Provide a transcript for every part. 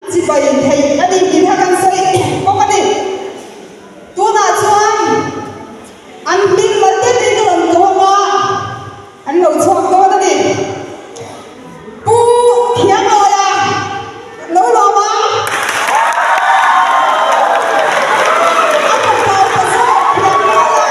Chibai theih a ni tih kha kan sawi bawk a ni. Tunah chuan an hming mal deuhin ka rawn kawm a, an lo chhuak dawn a ni. Pu Thiangawia lo lawm a, a fapa upa zawk Thiangawia.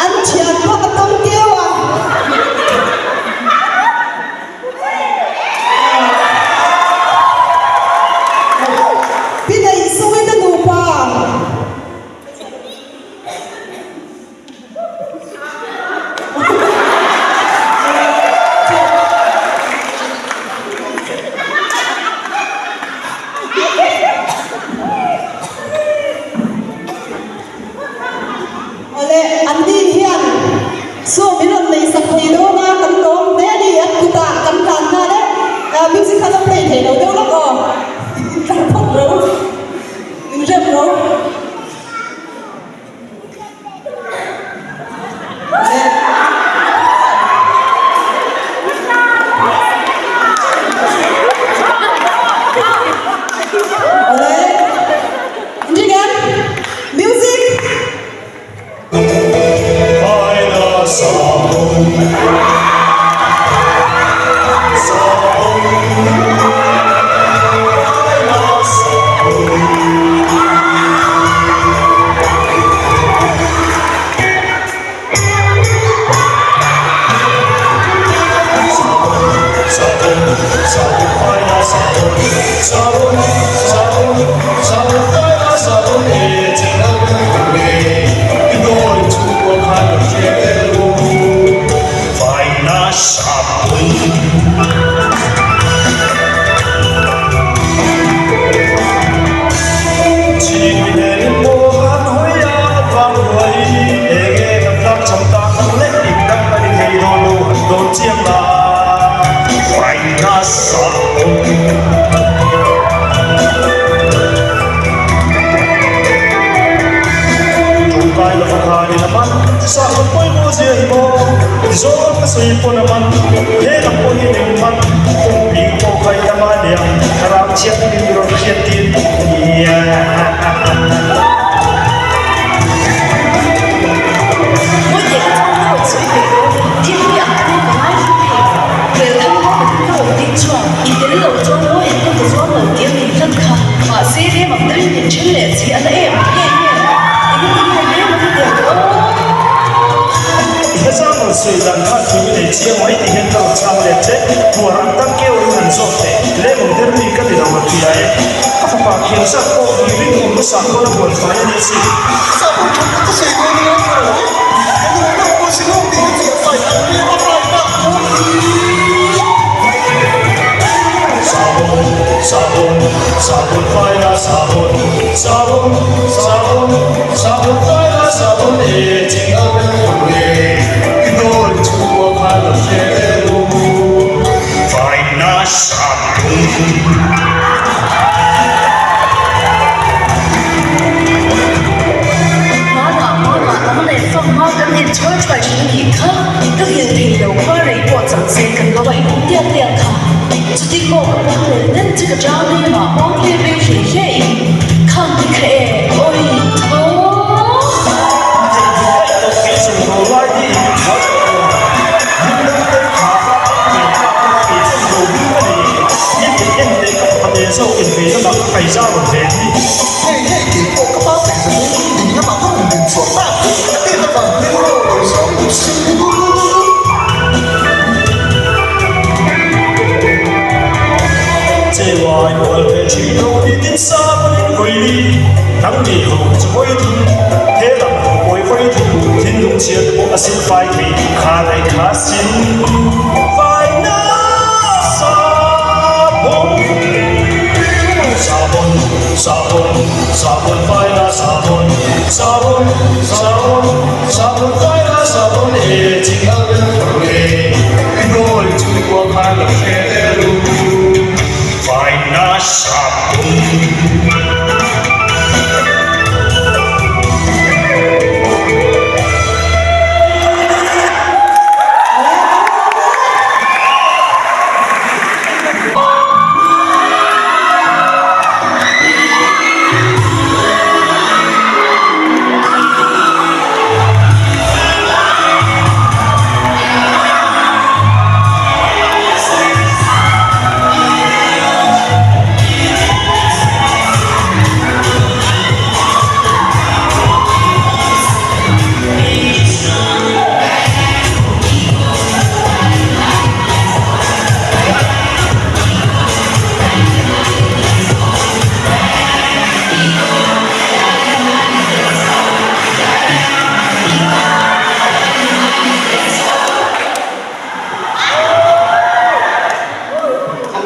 An thian pawh a tam keu a. Pi Neihsawii te nupa. Awle, an ni hian sum min rawn nei sak thei dawn a, kan lawm hle a ni, an kutah kan tlan nghal e, music kha la play thei lo deuh lawk aw, tlar phawt ro, inrem ro.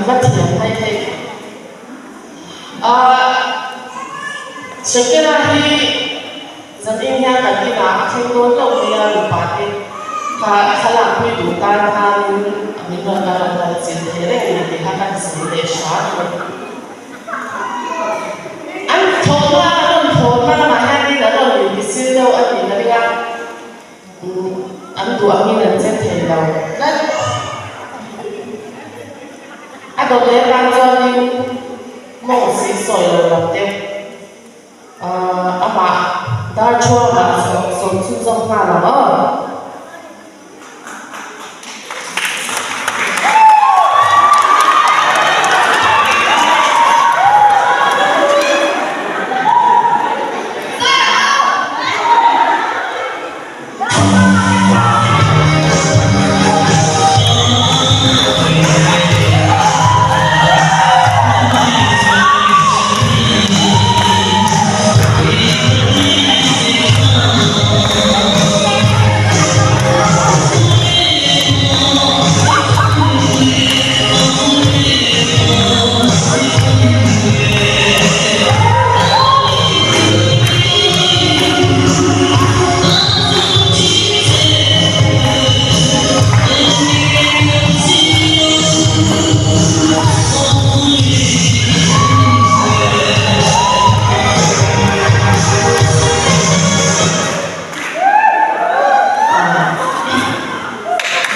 va thiam hai hei. Ahh Shakira hi zanin hian kan inah a thleng dawn hlauh mai a, mipa te kha thlalak pui duh tan khanin min rawn la rawn kal chilh thei reng a ni tih kha ka sawi leh hram a ni. An thawhna a rawn thawhna lamah hianin an rawn intisil deuh a tih ka ring a. An duh angin an che thei lo tlat. A dawt leh tan chuanin mawng si sawi lo lam deuh amah darthuangah sawm chhunzawm nghal ang aw.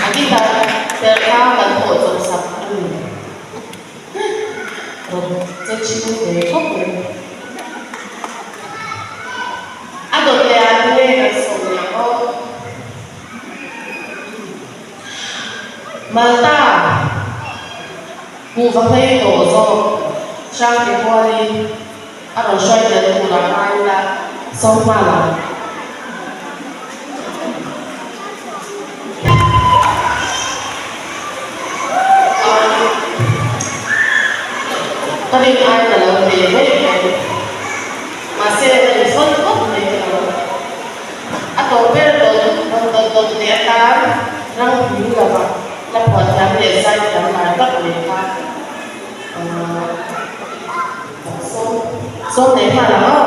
A guitar perh kha kan pawh chawp sak a ni. Rawn che chhing ve khawp mai. A dawt leh ah tunge kan sawm niang aw. Malta kuhva hlei tawh zawk Hrangte Huali a rawn hruai tel turah ngai ila sawm nghal ang. Ka rin ai ka lo ve daih mai. Mahse ka in sawn phawt mai ka lo. A tawp ber dawt rawn dawt dawt leh atan ram hming lova la phuah thiam leh zai thiam lar tak mai kha sawm sawm leh nghal ang aw.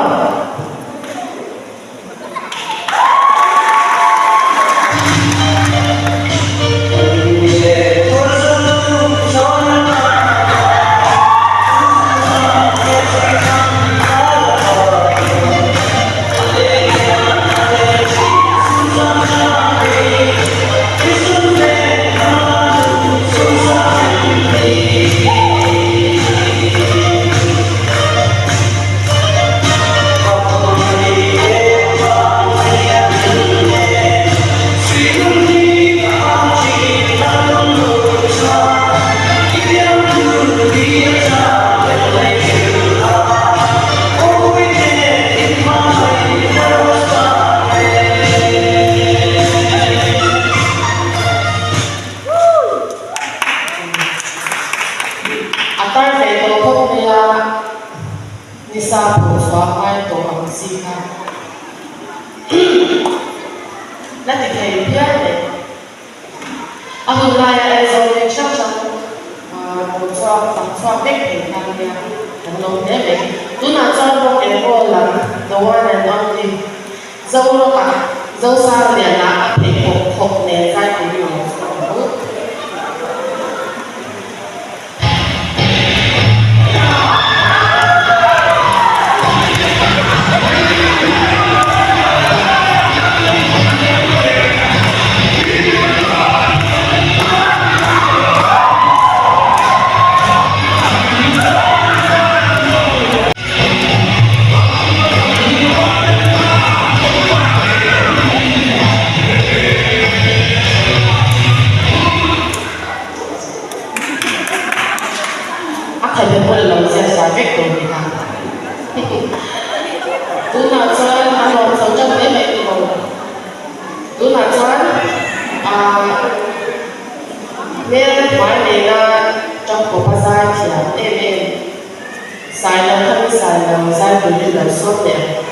A tar ve tawh khawp mai a. Nisa pawh chhuah ngai tawh ang chi kha la ti thei phian mai. A hun laia Aizawl veng hrang hrang rawn chhuak fang chhuak vek thei kha nia kan lawm hle mai. Tunah chuan rock and roll lam the one and only Zorock-a Zosangaliana a pheikhawk khawk nen zai turin a lo chhuak ang. A khabe pawh i lo ziak fai vek tur ni kha. Tunah chuan a lawm chho tan mai mai ni lo. Tunah chuan ah hmel hmai nena tangkawpa zai thiam em em Sailo kha mi Sailo zai turin lo sawm leh ang.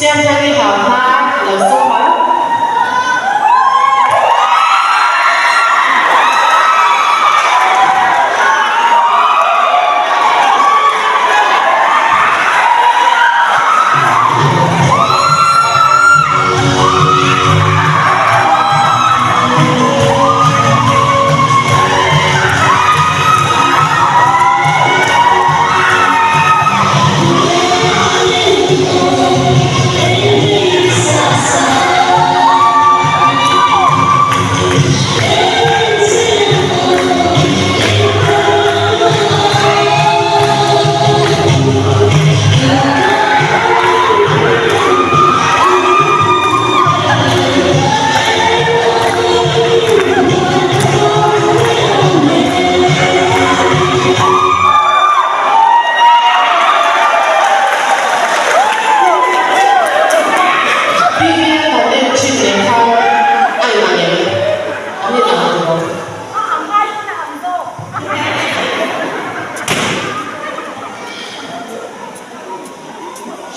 Chiangthangi Hauhnar lo sawm ang. TV a kan en thin nen khan a inang em? An inang ang lo.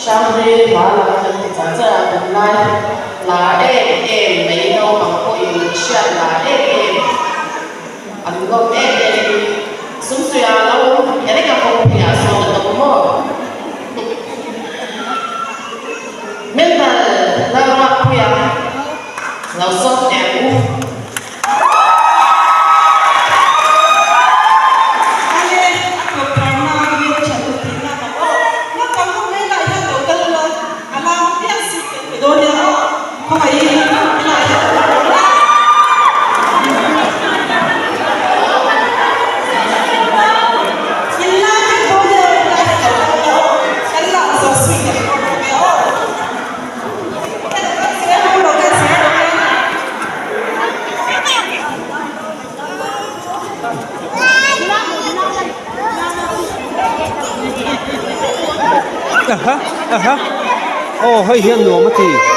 Hranghlui hla lam kan ti char char a, tunlai lar em em mai naupang pawhin an hriat lar em em, an lawm em em hi Sumsuia lo awm reng a kawngpuiah sawn an awm maw? Mental Lalruatpuia lo sawm teh ang u. Ale, a tawp tharna a hmel tha duh tihna ka aw. Naupang ho mai lah hian lo kal ula, a lam piang sik kan pe dawn nia aw. Khawngaihin helai hian lo kal ula. In lam vek dawn nia aw, helai hian lo kal ula aw. Kan lam zawh sui kan awm bawk e aw. Hello, kan sawi ang lo kan sawi ang e. Aha aha aw hei hian nuam a ti.